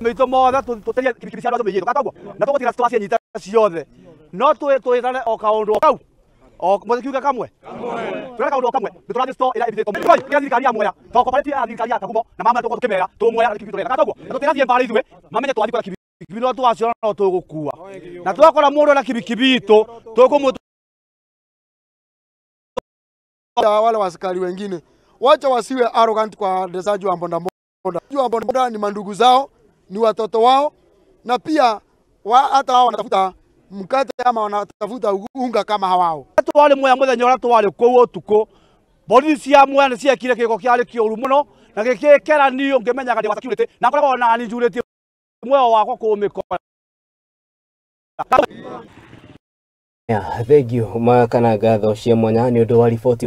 Mĩito mothe tũterie kibikibi cia andũ mĩiyĩtwo gatagwo na tũgũtiga twacinyita ciothe no twĩtane o kaũndũ kau o mũthikiuga kamwe twĩra kaũndũ o kamwe nĩ tũrathiĩ store ĩrĩa ĩbithĩtwo ĩrĩa thirikari ya Mwea to cooperative ya thirikari ya Kagumo na mama tũgũkorwo tũkĩmera tũmwea na kibikibi tũrenda gatagwo na tũtirathiĩ mbara ithuĩ mamenye twathiĩ kwetha kibikibi no twaciona no tũgũkua na twakora mũndũ na kibikibi itũ tũkũmũ wale waskari wengine wacha wasiwe arrogant kwa waendeshaji wa bodaboda. Wa bodaboda ni mandugu zao, ni watoto wao, na pia hata wao wanatafuta mkate ama wanatafuta unga kama hawao. Twari Mwea muthenya uria twari kuu utuku borithi cia Mwea ni ciekire giko kiari kiuru muno na gikikera ni ungimenyaga ndi wa security na ngoragwo na ni njurĩtie muoyo wakwa kũmĩkora. Thank you makana ngatho cia mwanya nĩ ũndũ wa riboti.